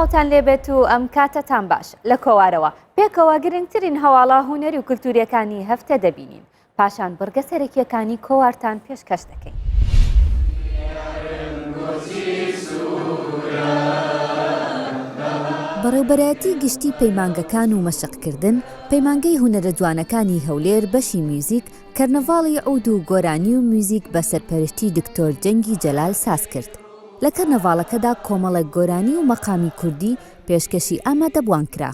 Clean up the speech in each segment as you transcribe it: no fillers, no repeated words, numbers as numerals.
سڵاوتان لێبێت و ئەم کاتەتان باش لە کۆوارەوە پێکەوە گرنگترین هەواڵە هونەری و کولتوریەکانی هەفتە دەبینین پاشان بڕگە سەرەکیەکانی کۆوارتان پێشکەش دەکەین. بەڕێوبەرایەتی گشتی پەیمانگەکان و مەشقکردن، پەیمانگەی هونەرە جوانەکانی هەولێر بەشی میوزیک، کەرنەڤاڵی عود و گۆرانی و میوزیک بە سەرپەرشتی دکتۆر جەنگی جەلال سازکرد. لە کەرنەڤاڵەکەدا کۆمەڵێک گۆرانی و مەقامی کوردی پێشکەشی ئامادەبووان کرا.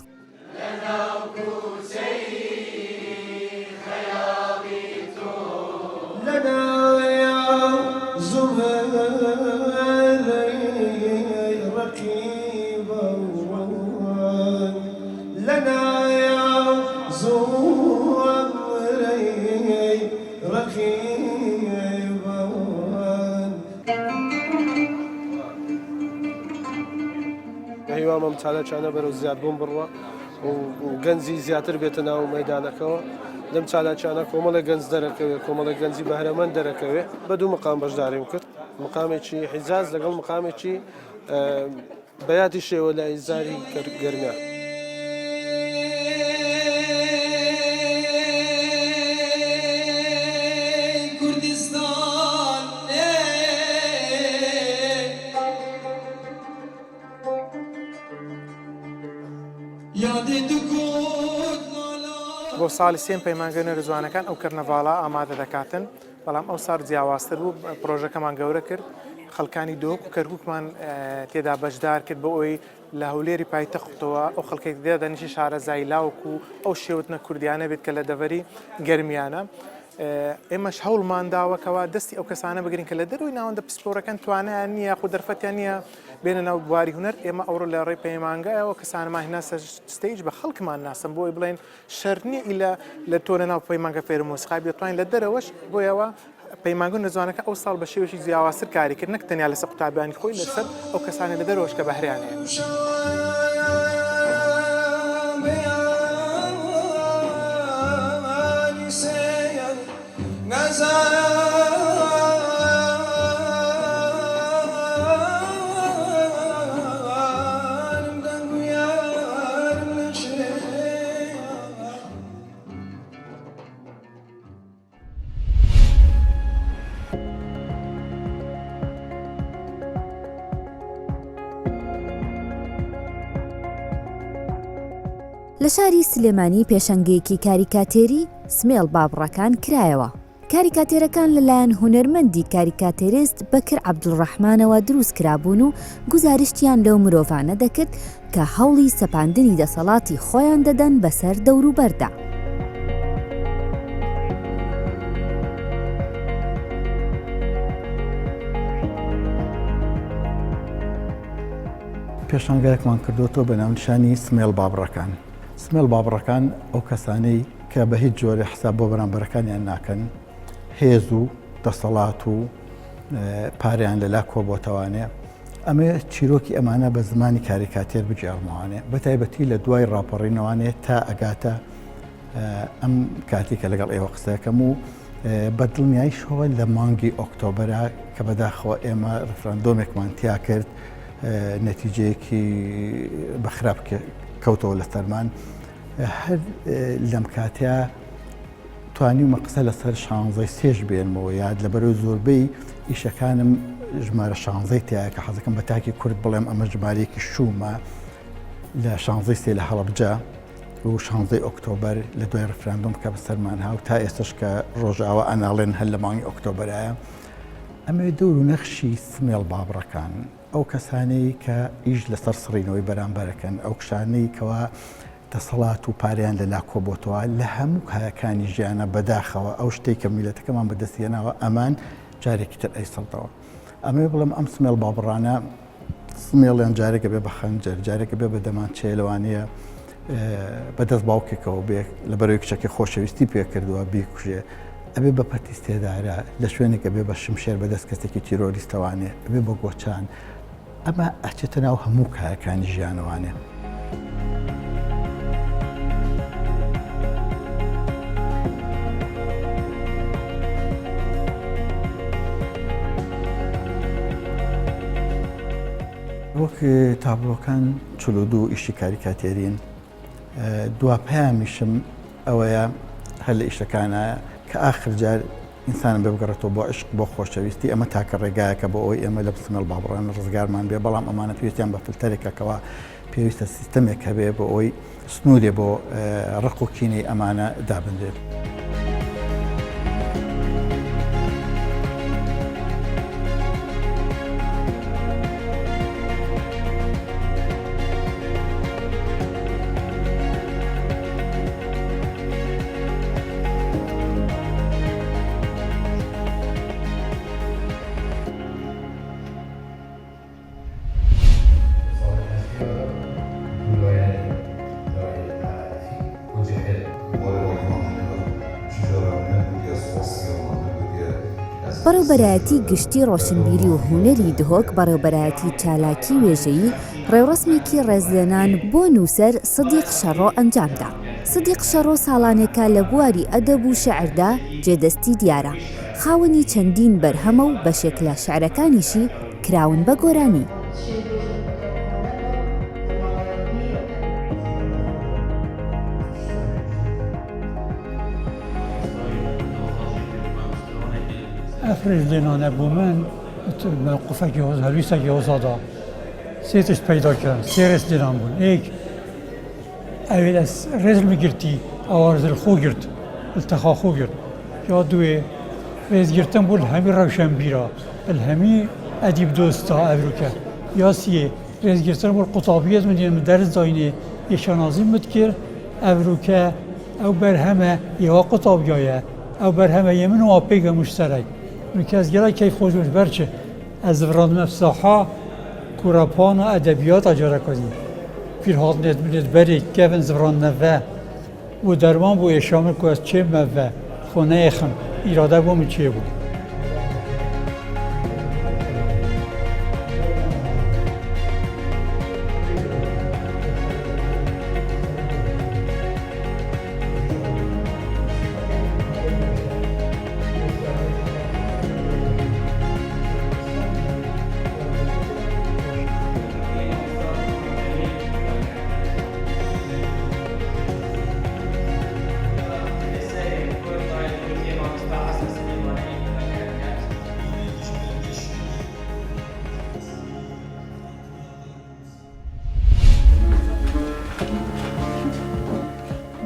هیوام ئەم چالاکیانە بەرەو زیادبوون بڕوا و گەنجی زیاتر بێتە ناو مەدانەکەەوە لەم چالاکیانە کۆمەڵێک گەنج دەرەکەوێت کۆمەڵێک گەنجی بەهرەمەند دەرەکەوێت بە دوو مقام بەشداریم کرد مقامێکی حیجاز لەگەڵ مقامێکی بەیاتی شێوە لای زاری گەرمیان. بۆ ساڵی سێم پەیمانگەی هونەرە جوانەکان ئەو کەرنەڤاڵە ئامادە دەکاتن، بەڵام ئەو ساڵ جیاوازتر بوو، پڕۆژەکەمان گەورە کرد، خەڵکانی دهۆک و کەرکوکمان تێدا بەشدار کرد بۆ ئەوەی لە هەولێری پایتەختەوە ئەو خەڵکێک تێدا دەنیشی شارەزای لاوک و ئەو شێوتنە کوردیانە بێت کە لە دەڤەری گەرمیانە. ئێمەش هەوڵمان داوە کەوا دەستی ئەو کەسانە بگرین کە لە دەرەوەی ناوەندە پسپۆڕەکان توانایان نییە یاخود دەرفەتیان نییە بێنە ناو بواری هونەر، ئێمە ئەوڕۆ لە ڕێی پەیمانگایەوە کەسانمان هێنا سەر stage بە خەڵکمان ناسن بۆ ئەوەی بڵێن شەرت نییە ئیلا لە تۆ لە ناو پەیمانگە فێری مۆسیقا بی دەتوانین لە دەرەوەش بۆیەوە پەیمانگە نەزوانەکە ئەو ساڵ بە شێوەیەکی جیاوازتر کاری کرد نەک تەنیا لەسەر قوتابیانی خۆی لەسەر ئەو کەسانەی لە دەرەوەش کە بەهرەیان هەیە. لە شاری سلێمانی پێشەنگەیەکی کاریکاتێری سمێڵ بابڕەکان کرایەوە. کاریکاتێرەکان لەلایەن هونەرمەندی کاریکاتێریست بەکر عەبدولڕەحمانەوە دروست کرابوون و گوزارشتیان لەو مرۆڤانە دەکرد کە هەوڵی سەپاندنی دەسەڵاتی خۆیان دەدەن بەسەر دەوروبەردا. پێشانگایەکمان کردووەتەوە بە ناونیشانی سمێڵ بابڕەکان. سمێڵ بابڕەکان ئەو کەسانەی کە بە هیچ جۆرێ حساب بۆ بەرامبەرەکانیان ناکەن، هێز و دەسەڵات و پارەیان لەلا کۆبۆتەوانێ، ئەمەوێ چیرۆکی ئەمانە بە زمانی کاریکاتێر بگێڕمەوانێ، بە تایبەتی لە دوای ڕاپەڕینەوانێ تا ئەگاتە ئەم کاتی کە لەگەڵ ئێوە قسەکەم و بە دڵنیاییشەوە لە مانگی ئۆکتۆبەرە کە بەداخەوە ئێمە ڕفراندۆمێکمان تیا کرد نەتیجەیەکی بە خراپ کەوتەوە لەسەرمان. هەر لەم کاتەیا توانیومە قسە لەسەر شانزەی سێش بێنمەوە یاد لەبەرەوەی زۆربەی ئیشەکانم ژمارە شانزەی تایە کە حەزەکەم بە تاکی کورد بڵێم ئەمە ژمارەیەکی شوومە لە شانزەی سێ لە هەڵەبجە و شانزەی ئۆکتۆبەر لە دوای ڕفراندۆم کە بەسەرمان هاو تا ئێستش کە ڕۆژاوا ئەناڵێن هەر لە مانگی ئۆکتۆبەرایە ئەمەوێ دەور و نەخشی سمێڵ بابڕەکان ئەو کەسانەی کە ئیش لەسەر سڕینەوەی بەرامبەرەکەن، ئەو کشانەی کەوا دەسەڵات و پارەیان لەلا کۆبۆتەوە لە هەموو کایەکانی ژیانە بەداخەوە ئەو شتەی کە میلەتەکەمان بەدەست هێناوە ئەمان جارێکی تر ئەیسڕدەوە. ئەمەوێ بڵێم ئەم سمێڵ بابڕانە سمێڵیان جارێکە بێ بە خەنجەر، جارێکە بێ بە دەمانچەیە لەوانەیە بەدەست باوکێکەوە بێ لەبەرەوەی کچەکەی خۆشەویستی پێکردووە بیکوژێ ئەبێ بە پەتی سێدارە لە شوێنێک ئەبێ بە شمشێر بەدەست کەسێکی تیرۆریستەوانێ ئەبێ بە گۆچان ئەمە ئەچێتە ناو هەموو کایەکانی ژیانەوانێ. وەک تابلۆکان 42 ئیشی کاریکاتێرین دوا پەیامیشم ئەوەیە هەر لە ئیشەکانە کە ئاخر جار ئینسانم بێ بگەڕێتەوە بۆ عشق بۆ خۆشەویستی ئەمە تاکە ڕێگایەکە بۆ ئەوەی ئێمە لە سمێڵ بابڕان ڕزگارمان بێ بەڵام ئەمانە پێویستیان بە فلتەرێکە کەوا پێویستە سیستەمێک هەبێ بۆ ئەوەی سنوورێ بۆ ڕق و کینەی ئەمانە دابنرێت. بەڕێوبەرایەتی گشتی ڕۆشنبیری و هونەری دهۆک بەڕێوبەرایەتی چالاکی وێژەیی ڕێوڕەسمێکی ڕێزلێنان بۆ نووسەر سدیق شەڕۆ ئەنجامدا. سدیق شەڕۆ ساڵانێکە لە بواری ئەدەب و شیعردا جێدەستی دیارە، خاوەنی چەندین بەرهەمە و بەشێک لە شیعرەکانیشی کراون بە گۆرانی. ئەفرش لێنانە بۆ من مەوقفەکی هەلویستەکی هۆزادا سێ تشت پەیدا کرن سێ ڕێز لێنان بوون ئێک ئەوێ ڕێز بگرتی ئەوە ڕێز خۆ گرت التەخا خۆ گرت یا دوێ ڕێزگرتن بوو هەمی ڕەوشەنبیرا هەمی ئەدیب دۆستا ئەڤروکە یا سیێ ڕێزگرتن بوو قوتابیەت من من دەرس داینێ یە شانازی مت کرد ئەڤروکە ئەو بەرهەمە یەوە قوتابیایە ئەو بەرهەمە یە من وا پێگە مشتەرەک من کەس گەلە کەیف خۆش بووش بەرچ ئەز ڤڕاندمە ساحە کورەپانە ئەدەبیاتا جارەکە دی پیر هاتنێت منێت بەرێ کەڤن زڤڕاندنەڤە و دەرمان بۆ ئێشا من کو ئەز چێمەڤە خۆ نەیەخم ئیرادە بۆ من چێ بوو.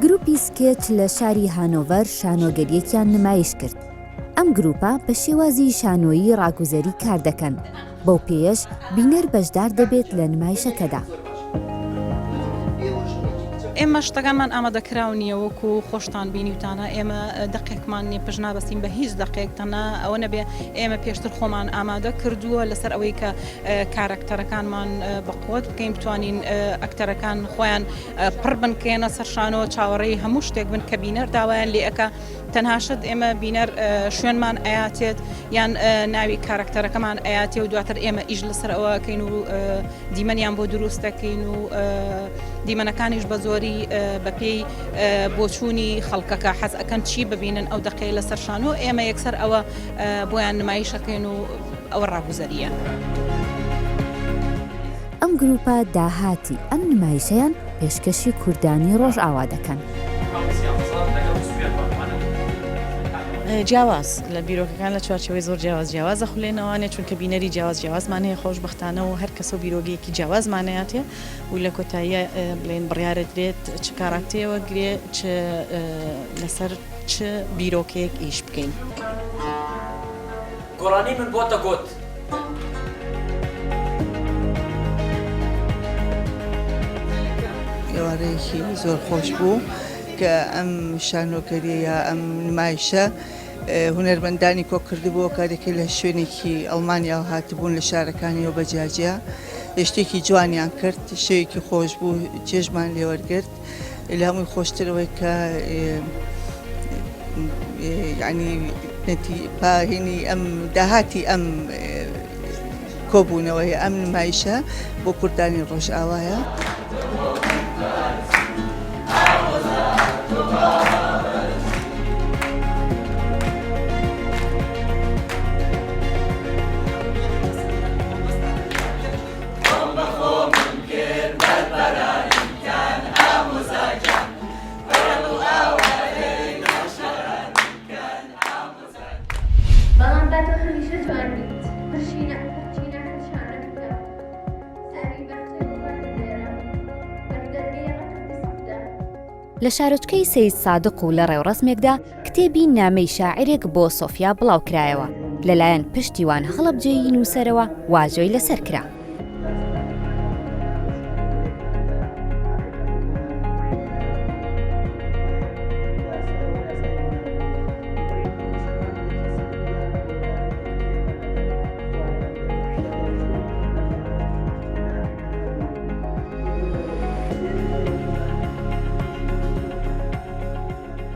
گروپی سکێچ لە شاری هانۆڤەر شانۆگەریەکیان نمایش کرد. ئەم گروپە بە شێوازی شانۆیی ڕاگوزەری کار دەکەن، بەو پێیەش بینەر بەشدار دەبێت لە نمایشەکەدا. ئێمە شتەکانمان ئامادەکراو نییە وەکو خۆشتان بینیوتانە ئێمە دەقێکمان نییە پشت نابەستین بە هیچ دەقێک تەنها ئەوە نەبێ ئێمە پێشتر خۆمان ئامادە کردووە لەسەر ئەوەی کە کارەکتەرەکانمان بەقوت بکەین بتوانین ئەکتەرەکان خۆیان پڕ بن کێنە سەر شانۆ چاوەڕێی هەموو شتێک بن کە بینەر داوایان لێ ئەکا تەنها شت ئێمە بینەر شوێنمان ئەیاتێت یان ناوی کارەکتەرەکەمان ئەیاتێ و دواتر ئێمە ئیش لەسەر ئەوە کەین و دیمەنیان بۆ دروست دەکەین و دیمەنەکانیش بە زۆری بەپێی بۆچوونی خەڵکەکە حەز ئەکەن چی ببینن ئەو دەقەیە لەسەر شانۆ ئێمە یەکسەر ئەوە بۆیان نمایشەکەین و ئەوە ڕاگوزەریە. ئەم گروپە داهاتی ئەم نمایشەیان پێشکەشی کوردانی ڕۆژئاوا دەکەن. جیاواز لە بیرۆکەکان لە چوارچێوەی زۆر جیاواز جیاواز دەخولێنەوانێ چونکە بینەری جیاواز جیاوازمان هەیە خۆشبەختانە و هەر کەسە و بیرۆگەیەکی جیاوازمانەیاتێ و لە کۆتاییە بڵێن بڕیارە درێت چ کاراکتەیە وەرگرێ چ لەسەر چ بیرۆکەیەک ئیش بکەین. گۆرانی من بۆتە گۆت. ئێوارەیەکی زۆر خۆش بوو کە ئەم شانۆگەریە یا ئەم نمایشە هونەرمەندانی کۆ کردبووە کارێکی لە شوێنێکی ئەڵمانیاوە هاتبوون لە شارەکانیەوە بە جیاجیا شتێکی جوانیان کرد شەوێکی خۆش بوو چێژمان لێوەرگرت لە هەمووی خۆشتر ئەوەی کە یعنی پاهینی ئەم داهاتی ئەم کۆبوونەوەی ئەم نمایشە بۆ کوردانی ڕۆژئاوایە. لە شارۆچکەی سەیدسادق و لە ڕێوڕەسمێکدا کتێبی نامەی شاعیرێک بۆ سۆفیا بڵاوکرایەوە، لەلایەن پشتیوان هەڵەبجەیی نووسەرەوە واژۆی لەسەر کرا.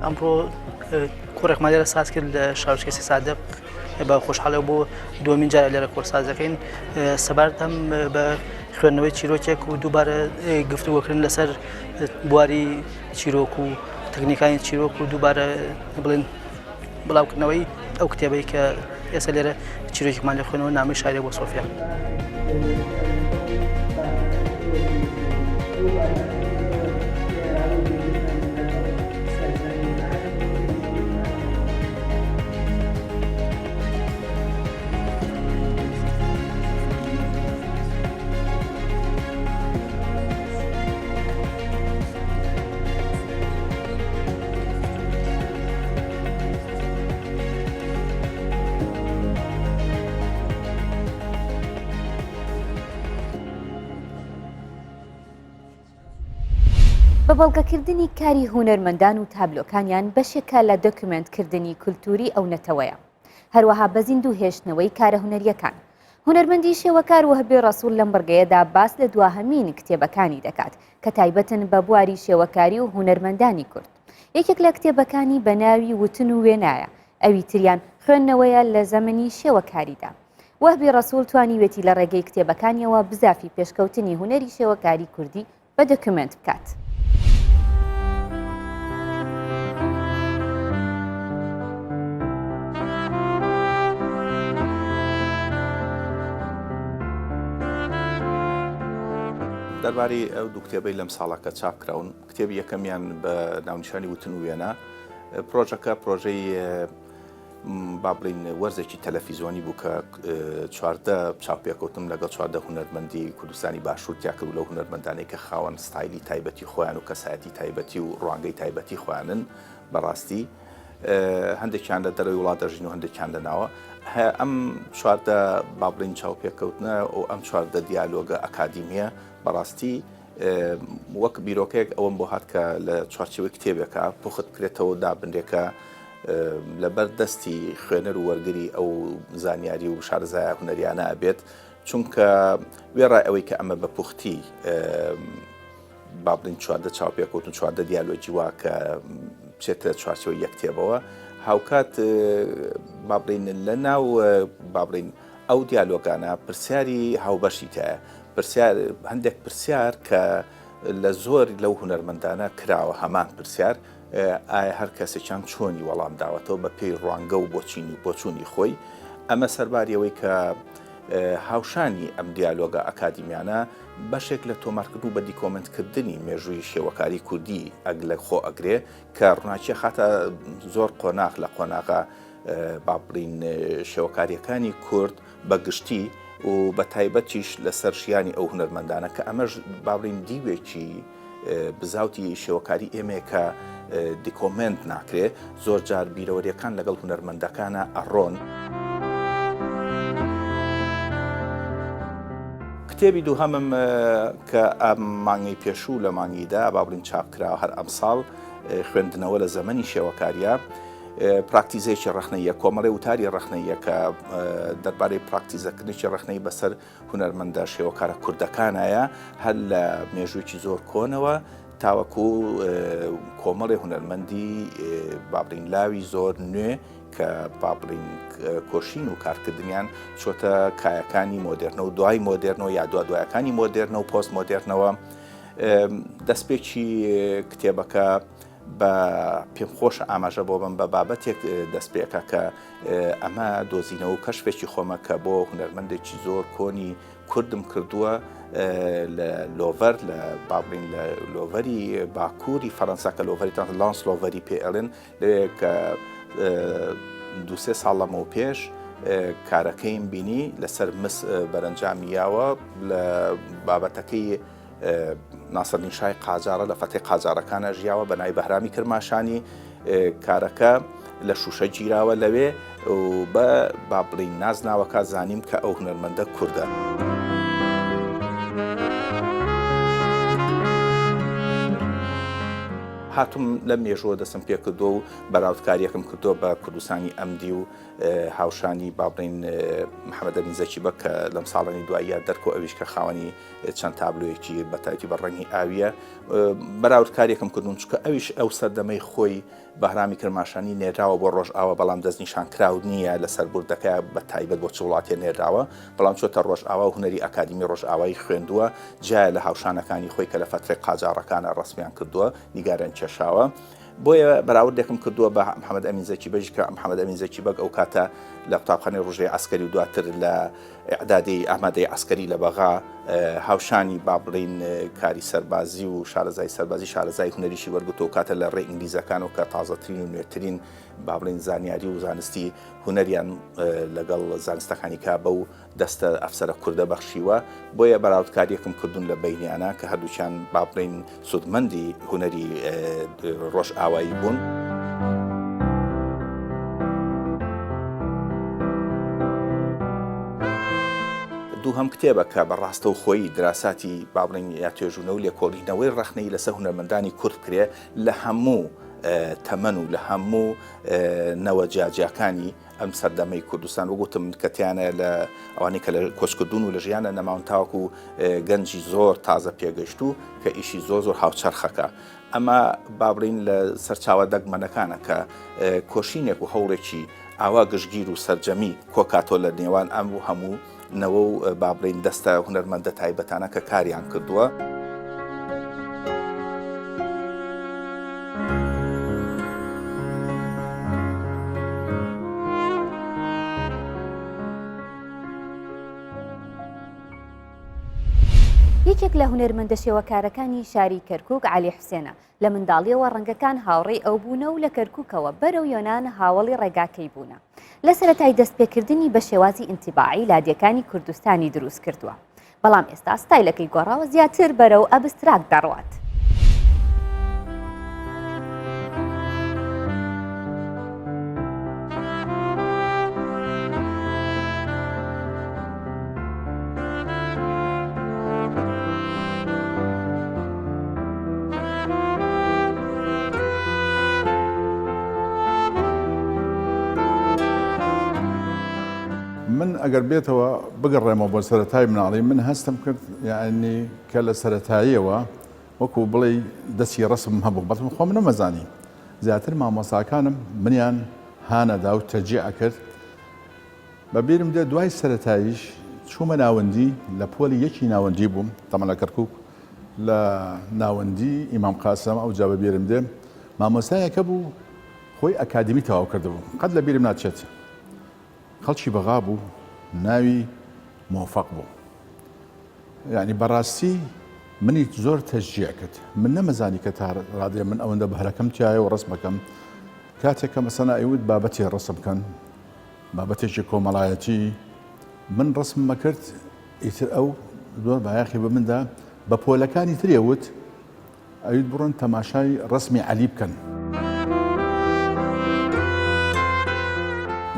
ئەمڕۆ کۆڕێکمان لێرە ساز کرد لە شارۆچکەی سادق بە خۆشحاڵەوە بۆ دووەمین جارە لێرە کۆڕ ساز دەکەین سەبارەت هەم بە خوێندنەوەی چیرۆکێک و دووبارە گفتوگۆکردن لەسەر بواری چیرۆک و تەکنیکانی چیرۆک و دووبارە بڵێن بڵاوکردنەوەی ئەو کتێبەی کە ئێستا لێرە چیرۆکێکمان لێ خوێنەوە نامەی شارێک بۆ سۆفیا. بە بەڵگەکردنی کاری هونەرمەندان و تابلۆکانیان بەشێکە لە دۆکیومێنتکردنی کولتووری ئەو نەتەوەیە. هەروەها بە زیندوو هێشتنەوەی کارە هونەرییەکان. هونەرمەندی شێوەکار وەهبی ڕەسوڵ لەم بڕگەیەدا باس لە دواهەمین کتێبەکانی دەکات کە تایبەتن بە بواری شێوەکاری و هونەرمەندانی کورد. یەکێک لە کتێبەکانی بە ناوی وتن و وێنایە، ئەوی تریان خوێندنەوەیە لە زەمەنی شێوەکاریدا. وەهبی ڕەسوڵ توانیوێتی لە ڕێگەی کتێبەکانیەوە بزافی پێشکەوتنی هونەری شێوەکاری کوردی بە دۆکیومێنت بکات. دەربارەی ئەو دوو کتێبەی لەم ساڵە کە چاپ کراون، کتێبی یەکەمیان بە ناونیشانی وتن و وێنە، پرۆژەکە پرۆژەی با بڵین وەرزێکی تەلەفیزۆنی بوو کە 14 چاوپێکەوتم لەگەڵ 14 هونەرمەندی کوردستانی باشوور تیا کرد لەو هونەرمەندانەی کە خاوەن ستایلی تایبەتی خۆیان و کەسایەتی تایبەتی و ڕوانگەی تایبەتی خۆیانن بەڕاستی هەندێکیان لە دەرەوەی وڵات دەژین و هەندێکیان لە ناوە ئەم چواردە با بڵین چاوپێکەوتنە و ئەم چواردە دیالۆگە ئەکادیمیە بەڕاستی وەک بیرۆکەیەک ئەوەم بۆ هات کە لە چوارچێوەی کتێبێکە پوخت بکرێتەوە دابنرێ کە لەبەر دەستی خوێنەر و وەرگری ئەو زانیاری و شارەزایە هونەریانە ئەبێت چونکە وێڕای ئەوەی کە ئەمە بە پوختی با بڵین چواردە چاوپێکەوتن چواردە دیالۆگی وا کە بچێتە چوارچێوەی یەک کتێبەوە هاوکات با بڵین لە ناو با بڵین ئەو دیالۆگانە پرسیاری هاوبەشی تایە پرسیار، هەندێک پرسیار کە لە زۆر لەو هونەرمەندانە کراوە هەمان پرسیار، ئایا هەر کەسێکیان چۆنی وەڵام داوەتەوە بە پێی ڕوانگە و بۆچینی بۆچوونی خۆی، ئەمە سەرباری ئەوەی کە هاوشانی ئەم دیالۆگە ئەکادیمیانە بەشێک لە تۆمارکردن و بە دیکۆمێنتکردنی مێژووی شێوەکاری کوردی ئەگ لە خۆ ئەگرێ کە ڕووناکی ئەخاتە زۆر قۆناغ لە قۆناغە با بڵین شێوەکارییەکانی کورد بە گشتی و بە تایبەتیش لەسەر ژیانی ئەو هونەرمەندانە کە ئەمەش با بڵێین دیوێکی بزاوتی شێوەکاری ئێمەیە کە دیکۆمێنت ناکرێ زۆر جار بیرەوەریەکان لەگەڵ هونەرمەندەکانە ئەڕۆن. کتێبی دووهەمم کە ئەم مانگەی پێشوو لە مانگیدا با بڵین چاپ کراوە هەر ئەمساڵ خوێندنەوە لە زەمەنی شێوەکاریە پراکتیزەیەکی ڕەخنەییە، کۆمەڵێ وتاری ڕەخنەییە کە دەربارەی پراکتیزەکردنێکی ڕەخنەیی بەسەر هونەرمەندە شێوەکارە کوردەکانایە هەر لە مێژوویەکی زۆر کۆنەوە تاوەکو کۆمەڵێ هونەرمەندی با بڵێین لاوی زۆر نوێ کە با بڵێین کۆشین و کارکردنیان چۆتە کایەکانی مۆدێرنە و دوای مۆدێرنەوە یا دوا دوایەکانی مۆدێرنە و پۆست مۆدێرنەوە دەستپێکی کتێبەکە بە پێم خۆشە ئاماژە بۆ بم بە بابەتێک دەست پێکا کە ئەمە دۆزینەوە و کەشفێکی خۆمە کە بۆ هونەرمەندێکی زۆر کۆنی کوردم کردووە لە لۆڤەر لە بابلین لە لۆڤەری باکووری فەەنسا کە لۆڤەری تان لانس لۆڤەری پێ ئەڵێن لەوێ کە دوسێ ساڵ لەمەوە پێش کارەکەیم بینی لەسەر مس بەرەنجامی یاوە لە بابەتەکەی. ناسرەدین شای قاجاڕە لە فەتەی قاجاڕەکانە ژیاوە بە ناوی بەهرامی کرماشانی کارەکە لە شوشە گیراوە لەوێ و بە با بڵین نازناوەکە زانیم کە ئەو هونەرمەندە کوردە. هاتوم لە مێژووە دەستم پێکردووە و بەراوردکاریەکم کردووە بە کوردستانی ئەمدی و هاوشانی با بڵین محەممەد ئەمین زەکی بەگ کە لەم ساڵانی دواییە دەرکۆ ئەویش کە خاوەنی چەند تابلۆیەکی بەتایبەتی بە ڕەنگی ئاویە بەراوردکاریەکم کردوون چونکە ئەویش ئەو سەردەمەی خۆی بەهرامی کرماشانی نێراوە بۆ ڕۆژئاوا بەڵام دەستنیشان کراو نییە لەسەر بوردەکە بە تایبەت بۆ چ وڵاتێ نێراوە بەڵام چۆتە ڕۆژئاوا و هونەری ئەکادیمی ڕۆژئاوایی خوێندووە جیایە لە هاوشانەکانی خۆی کە لە فەترەی قاجاڕەکانە ڕەسمیان کردووە نیگاریان کێشاوە. بۆیە بەراوردێکم کردووە بە محەمەد ئەمین زەکی بەگیش کە محەمەد ئەمین زەکی بەگ ئەو کاتە لە قوتابخانەی ڕوژدەی عەسکەری و دواتر لە ئیعدادی ئامادەی عەسکەری لە بەغا هاوشانی با بڵین کاری سەربازی و شارەزای سەربازی شارەزای هونەریشی وەرگرتووە و کاتە لە ڕێ ئینگلیزەکان و کە تازەترین و نوێترین با بڵین زانیاری و زانستی هونەریان لەگەڵ زانستەکانی کا بەو دەستە ئەفسەرە کوردە بەخشیوە، بۆیە بەراوردکاریەکم کردوون لە بەینیانا کە هەردووکیان با بڵێین سوودمەندی هونەری ڕۆژئاوایی بوون. دووهەم کتێبە کە بە ڕاستەوخۆیی دراساتی با بڵێین یا توێژوونە و لێکۆڵینەوەی ڕەخنەیی لەسەر هونەرمەندانی کورد بکرێ لە هەموو تەمەن و لە هەموو نەوە جیاجیاکانی ئەم سەردەمەی کوردستان وەک وتم کە تیانە لە ئەوانەی کە لە کۆچکردوون و لە ژیانە نەماون تاوەکو گەنجی زۆر تازە پێگەشتوو کە ئیشی زۆر زۆر هاوچەرخەکە ئەمە با بڵین لە سەرچاوە دەگمەنەکانە کە کۆشینێک و هەوڵێکی ئاوا گشتگیر و سەرجەمی کۆکاتۆ لە نێوان ئەم و هەموو نەوە و با بڵێین دەستە هونەرمەندە تایبەتانە کە کاریان کردووە. یەکێک لە هونەرمەندە شێوەکارەکانی شاری کەرکک عەلی حوسێنە لە منداڵیەوە ڕەنگەکان هاوڕێی ئەو بوونە و لە کەرکوکەوە بەرەو یۆنان هاوەڵی ڕێگاکەی بوونە. لە سەرەتای دەستپێکردنی بە شێوازی ئینتیباعی لادێکانی کوردستانی دروست کردووە. بەڵام ئێستا ستایلەکەی گۆڕاوە زیاتر بەرەو ئەبستراکت دەڕوات. من ئەگەر بێتەوە بگەڕێمەوە بۆ سەرەتای مناڵی من هەستم کرد یعنی کە لە سەرەتاییەوە وەکو بڵێ دەستی ڕسم هەبوو بەڵام خۆم نەمەزانی زیاتر مامۆساکانم منیان هانەدا و تەجیع کرد بە بیرم دێ دوای سەرەتاییش چوومە ناوەندی لە پۆلی یەکی ناوەندی بووم تەمەن لە کەرکوک لە ناوەندی ئیمام قاسم ئەو جا بە بیرم دێ مامۆستایەکە بوو خۆی ئەکادیمی تەواو کردبوو قەت لە بیرم ناچێت خەڵکی بەغا بوو ناوی مۆفەق بوو یعنی بەڕاستی منی زۆر تەشجیع کرد من نەمەزانی کە تا ڕادێ من ئەوەندە بەهرەکەم تایە و ڕسمەکەم کاتێک کە مەسەنا ئەیوت بابەتی ڕسم بکەن بابەتێکی کۆمەڵایەتی من ڕسمم ئەکرد ئیتر ئەو زۆر بایەخی بە مندا بە پۆلەکانی ترێ وت ئەویت بڕۆن تەماشای ڕسمی عەلی بکەن.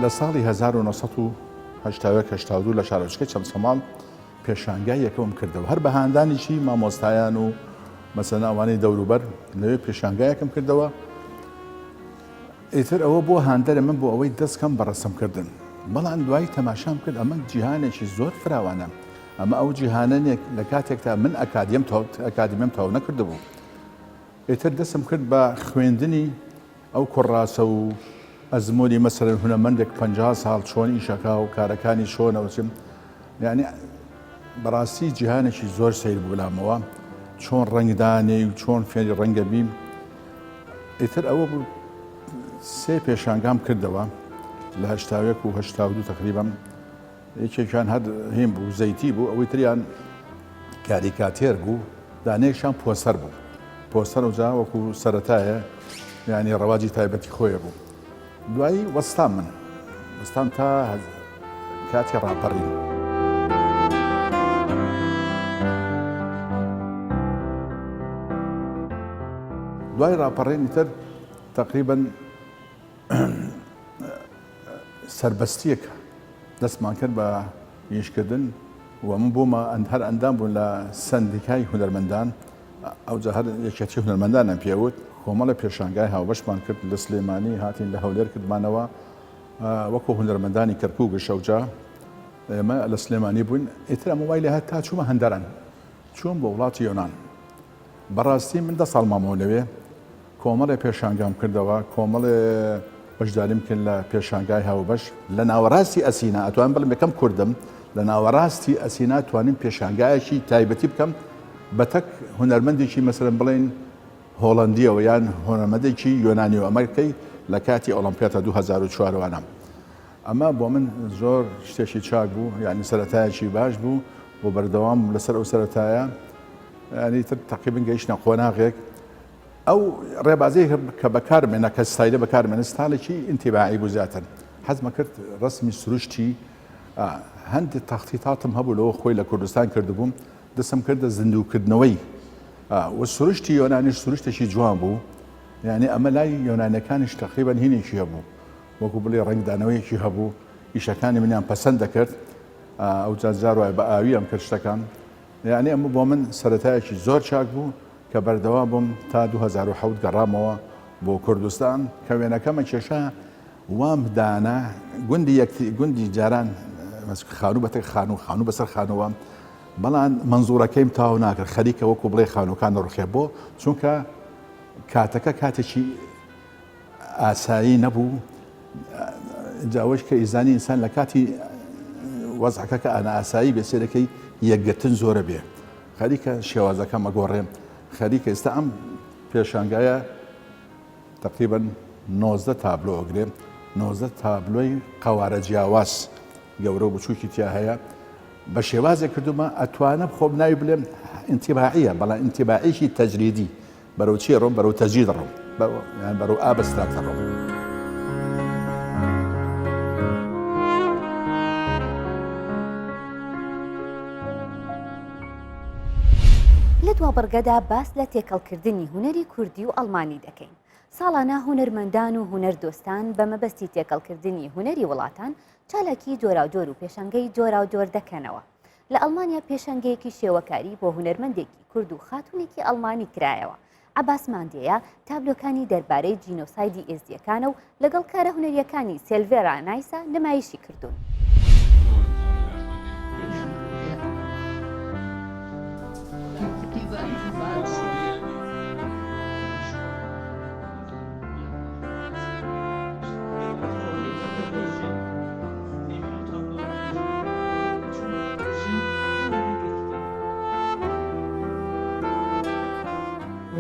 لە ساڵی 1981 82 لە شارۆچکەی چەمچەماڵ پێشانگای یەکەمم کردەوە هەر بە هاندانیی مامۆستایان و مەسەلەن ئەوانەی دەوروبەر لەوێ پێشانگایەکم کردەوە ئیتر ئەوە بووە هاندەرە من بۆ ئەوەی دەست کەم بە ڕەسم کردن. بەڵام دوایی تەماشام کرد ئەمە جیهانێکی زۆر فراوانە. ئەمە ئەو جیهانە نیە لە کاتێکدا من ئەکادیم ئەکادیمیم تەواو نەکردبوو. ئیتر دەستم کرد بە خوێندنی ئەو کوڕاسە و ئەزموونی مەسەلەن هونەرمەندێک 50 ساڵ چۆن ئیشەکا و کارەکانی چۆنە و چیم. یعنی بەڕاستی جیهانێکی زۆر سەیر بوو لامەوە چۆن ڕەنگدانێی و چۆن فێری ڕەنگە بیم. ئیتر ئەوە بوو سێ پێشانگام کردەوە لە هەشتاوێک و 82 تقریبا یەکێکیان هەر هیم بوو زەیتی بوو ئەوەی تریان کاریکاتێر بوو دانەیەکیان پۆسەر بوو پۆسەر و جا وەکو سەرەتایە یعنی ڕەواجی تایبەتی خۆیە بوو دوایی وەستام من وەستام تا کاتی ڕاپەڕین. دوای ڕاپەڕینی تر تەقریبەن سەربەستییەک دەستمان کرد بە ئیشکردن و من بوومە هەر ئەندام بوون لە سەندیکای هونەرمەندان ئەوجا هەر یەکێتی هونەرمەندانم پێوت کۆمەڵە پێشانگای هاوبەشمان کرد لە سلێمانی هاتین لە هەولێر کردمانەوە وەکو هونەرمەندانی کەرکووکش ئەوجا ئێمە لە سلێمانی بووین ئیتر ئەمە وای لێهات تا چوومە هەندەران چووم بۆ وڵاتی یۆنان بەڕاستی من دە ساڵ مامەوە لەوێ کۆمەڵێ پێشانگام کردەوە کۆمەڵێ بەشداریم کرد لە پێشانگای هاوبەش لە ناوەڕاستی ئەسینا ئەتوانم بڵێم یەکەم کوردم لە ناوەڕاستی ئەسینا توانیم پێشانگایەکی تایبەتی بکەم بە تەک هونەرمەندێکی مەسەلەن بڵێین هۆڵەندیەوە یان هونەرمەندێکی یۆنانیەوە ئەمە کەی لە کاتی ئۆڵۆمپیاتا 2004 وانە ئەمە بۆ من زۆر شتێکی چاک بوو یعنی سەرەتایەکی باش بوو و بەردەوام لەسەر ئەو سەرەتایە یعنی تر تەقریبن گەیشتە قۆناغێک ئەو ڕێبازەی کە بەکارمێنە کە ستایلە بەکارمێنە ستالێکی ئینتیباعی بوو زیاتر حەزمە کرد ڕسمی سروشتی هەندێک تەختیتاتم هەبوو لەوە خۆی لە کوردستان کردبووم دەستم کردە زیندووکردنەوەی و سروشتی یۆنانیش سروشتێکی جوان بوو یعنی ئەمە لای یۆنانەکانیش تقریبا هینێکی هەبوو وەکو بڵێ ڕەنگدانەوەیەکی هەبوو ئیشەکانی منیان پەسەند دەکرد ئەو جار وایە بە ئاوی ئەم کرد شتەکان یعنی ئەمە بۆ من سەتایەکی زۆر چاک بوو کە بەردەوام بووم تا 2007 گەڕامەوە بۆ کوردستان کە وێنەکەمە کێشا وام دانا گوندی یەکتی گوندی جاران خانوو بەتەک خانوو خانوو بەسەر خانووە بەڵام مەنزوڕەکەیم تەواو ناکرد خەریکە وەکو بڵێ خانووەکان دەڕوخێ بۆ چونکە کاتەکە کاتێکی ئاسایی نەبوو جا ئەوەش کە ئیزانی ئینسان لە کاتی وەزعەکە کە ئانا ئاسایی بێ سێرەکەی یەکگرتن زۆرە بێ خەریکە شێوازەکە مەگۆڕێ خەریکە ئێستا ئەم پێشانگایە تقریبا 19 تابلۆ ئەگرێ 19 تابلۆی قەوارە جیاواز گەورە و بچووکی تیا هەیە بە شێوازێک کردومە ئەتوانم خۆم ناوی بلێم ئینتیباعیە بەڵام ئینتیباعیکی تەجریدی بەرەو چی ڕۆم بەرەو تەجرید ڕۆم یان بەرەو ئابستراکت ڕۆم. لە دوا بڕگەدا باس لە تێکەڵکردنی هونەری کوردی و ئەڵمانی دەکەین. ساڵانە هونەرمەندان و هونەردۆستان بە مەبەستی تێکەڵکردنی هونەری وڵاتان چالاکیی جۆراوجۆر و پێشانگەی جۆراوجۆر دەکەنەوە. لە ئەڵمانیا پێشانگەیەکی شێوەکاری بۆ هونەرمەندێکی کورد و خاتوونێکی ئەڵمانی کرایەوە. عەباس ماندێیە تابلۆکانی دەربارەی جینۆسایدی ئێزدییەکانە و لەگەڵ کارە هونەرییەکانی سێلڤێرا نایسا نمایشی کردوون.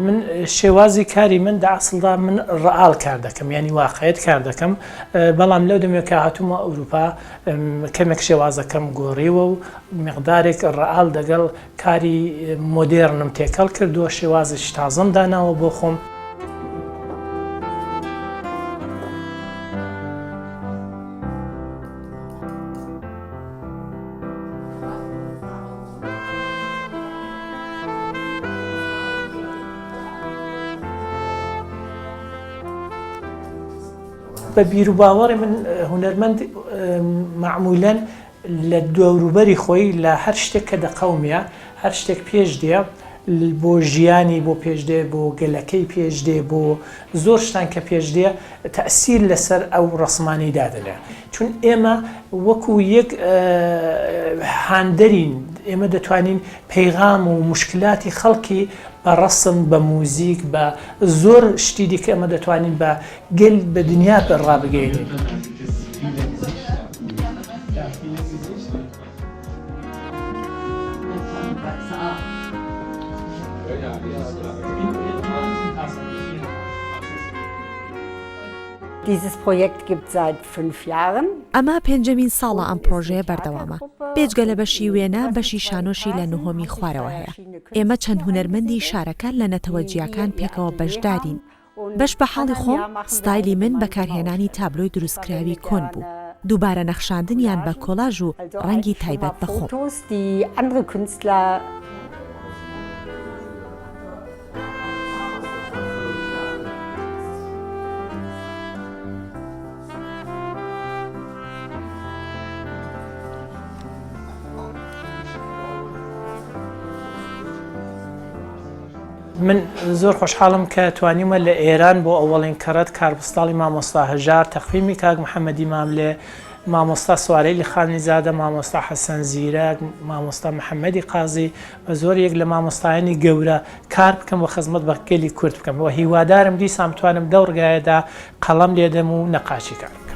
من شێوازی کاری من دە ئەسڵدا من ڕئال کار دەکەم یعنی واقعیت کار دەکەم بەڵام لەو دەمێک کە هاتوومە ئەوروپا کەمێک شێوازەکەم گۆڕیوە و مقدارێک ڕئال دەگەڵ کاری مۆدێرنم تێکەڵ کردووە شێوازێکی تازەم داناوە بۆ خۆم. بە بیروباوەڕی من هونەرمەند مەعمولەن لە دەوروبەری خۆی لە هەر شتێک کە دەقەومێ، هەر شتێک پێش دێ، بۆ ژیانی بۆ پێش دێ، بۆ گەلەکەی پێش دێ، بۆ زۆر شتان کە پێش دێ تەئسیر لەسەر ئەو ڕەسمانەی دادەنێ. چون ئێمە وەکوو یەک هاندەرین، ئێمە دەتوانین پەیغام و موشکلاتی خەڵکی بە ڕەسم، بە موزیک، بە زۆر شتی دیکە ئێمە دەتوانین بە گەل، بە دنیا ڕابگەیەنین. ئەمە پێنجەمین ساڵە ئەم پڕۆژەیە بەردەوامە، بێجگە لە بەشی وێنە، بەشی شانۆشی لە نهۆمی خوارەوە هەیە. ئێمە چەند هونەرمەندی شارەکە لە نەتەوە جیاکان پێکەوە بەشدارین. بەش بە حاڵی خۆم، ستایلی من بەکارهێنانی تابلۆی دروستکراوی کۆن بوو، دووبارە نەخشاندنیان بە کۆلاژ و ڕەنگی تایبەت بە خۆم. من زۆر خۆشحاڵم کە توانیومە لە ئێران بۆ ئەوەڵین کەڕەت کاربستاڵی مامۆستا هەژار، تەقویمی کاک محەمەدی ماملێ، مامۆستا سوارەیلی خانیزادە، مامۆستا حەسەن زیرەک، مامۆستا محەمەدی قازی و زۆر یەک لە مامۆستایانی گەورە کار بکەم و خزمەت بە گەلی کورد بکەم و هیوادارم دیسان بتوانم لەو ڕگایەدا قەڵەم لێدەم و نەقاشی کەم.